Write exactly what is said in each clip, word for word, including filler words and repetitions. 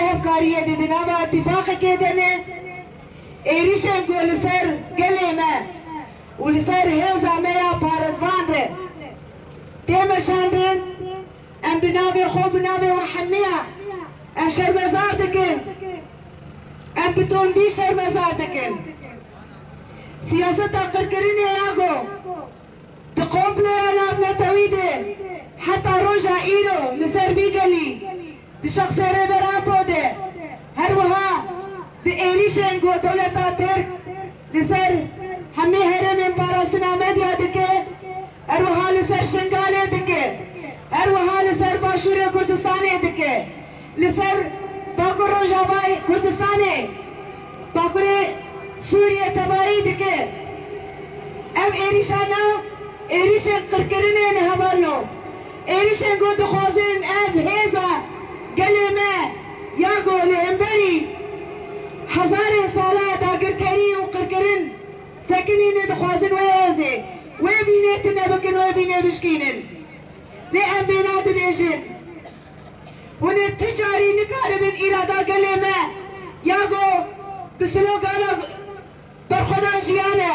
Hevkariyê de di nava îtîfaqekê de ne, êrîşên ku li ser gelê me û li ser hêza me ya parêzvan re tê meşandin, em bi navê xwe, bi navê we hemiya em şermezar dikin. Em bi tundî şermezar dikin. Siyaseta qirkirinê ya ku di komploya navnetewî de heta roja îro li ser vî gelî di şexsê Rêber Apo de, her wiha di êrîşên ku dewleta Tirk li ser hemî herêmên parastina medya dike, her wiha li ser Şingalê dike, her wiha li ser Başûrê Kurdistanê dike, li ser Bakur Rojavayê Kurdistanê, Bakurê Sûriyê tevayî dike. Ev êrîşana êrîşên qirkirinê ne hevalno. Êrîşên ku dixwazin ev hêza gelê me ya ku li hemberî hezarên sala dagirkerî û qirkirin sekinîne, dixwazin wê hêzê, wê bînê tune bikin, wê bînê bişkînin. Lê em vêna dibêjin. Hûn ê ti carî nikaribin îrada gelê me ya ku bi slogana berxwedan jiyane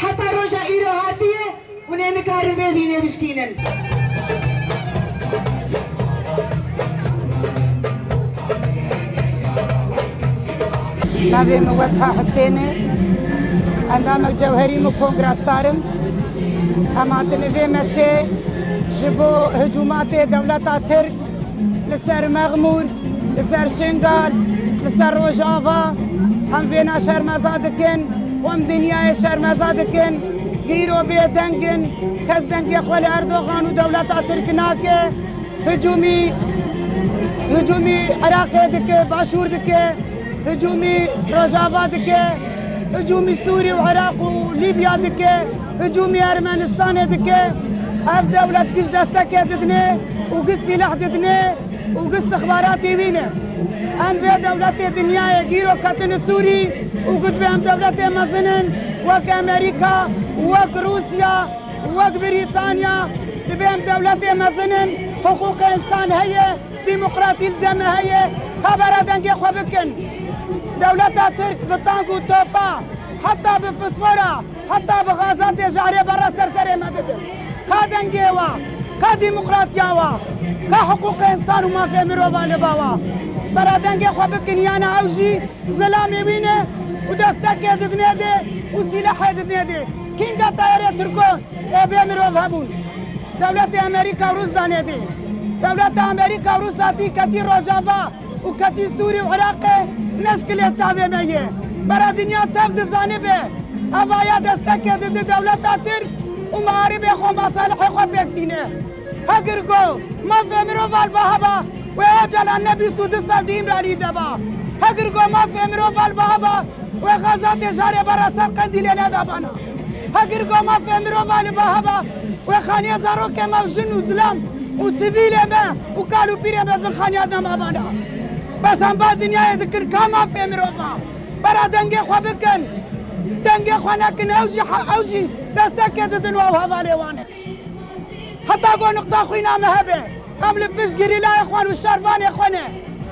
heta roja îro hatiye, hûn ê nikarin vê bînê bişkînin. Navê min Wetha Hisênê, endamek cewherî min kongresdar im. Em hatine vê meşê ji bo hicûmatê dewleta Tirk li ser Mexmûr, li ser Şingal, li ser Rojava, em vêna şermeza dikin û em dinyayê şermeza dikin. Gîro bêdeng in, kes dengê xwe li Erdogan û dewleta Tirk nake. Hicûmî, hicûmî Iraqê dike, Başûr dike, hicûmî Rojava dike, hicûmî Sûrî û Iraq û Lîbya dike, hicûmî Ermenistanê dike. Ev dewlet giş destekê didine û giş sîleh didine û giş istixbaratê wî ne. Em vê dewletê dinyayê gîro ketine Sûrî û gotibê em dewletê mezin in, wek Amerîka, wek Rûsya, wek Brîtanya, dibê em dewletê mezin in, hiqûqê însan heye, demokratî li cem me heye, ka bera dengê xwe bikin. Dewleta Tirk bi tank û topa, heta bi fosfora, heta bi gaza têjarê bera ser serê me didin. Ka dengê wa, ka demokratiya wa, ka hiqûqê însan û mafê mirova li ba wa. Bera dengê xwe bikin, yana ew jî zilamê wî ne û destekê didinê dê û sîlehê didinê dê. Kînga tayarê Tirko ê bê mirov hebûn? Dewletê Amerîka û Rûs danê dê. Dewleta Amerîka û Rûs hatî ketî Rojava û ketî Sûrî û Iraqê neşkilê çavê me ye. Bera dinya tev dizanibe. Evaya destekê didi dewleta Tirk û miaribê xwe masalihê xwe pêk tîne. Hegir go mafê mirova li ba heba, wê Ocalan ne bîst û du sal di Îmralî de ba. Hegir go mafê mirova li ba heba, wê xezatê jarê bera ser Qendîlê nedabana. Hegir go mafê mirova li ba heba, wê xaniyê zarokê me û jin û zilam û sivîlê me û kal û pîrê me bin xaniya nemabana. Bes em ba dinyayê dikin ka mafê mirova. Bera dengê xwe bikin. Dengê xwe nekin, ew jî he-, ew jî destekê didin û ew hevalê wan e. Heta ku nuqta xwîna me hebe, em li pişt gerîlayê xwe û şervanê xwe ne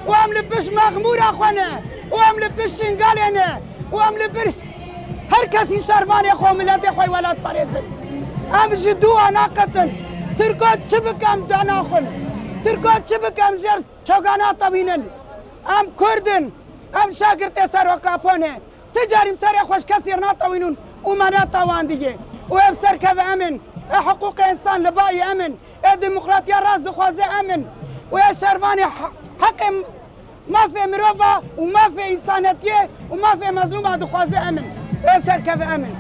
û em li pişt mexmûra xwe ne û em li pişt Şingalê ne û em li pişt her kesî şervanê xwe û miletê xwe yî welatparêz in. Em ji dû wan naketin. Tirko çi bike em danaxwin. Tirko çi bike em jêr çoga natewînin. Em Kurd in. Em şagirtê Serok Apo ne. Ti carî em serê xwe ji kesî re natewînin û me netewandiye. Û ê bi ser keve em in. Ê hiqûqê însan li bayê em in. Ê demokratiya rast dixwaze em in. Û ê şervanê he-, heqê mafê mirova û mafê însanetiyê û mafê mezlûma dixwaze em in. Ê bi ser keve em in.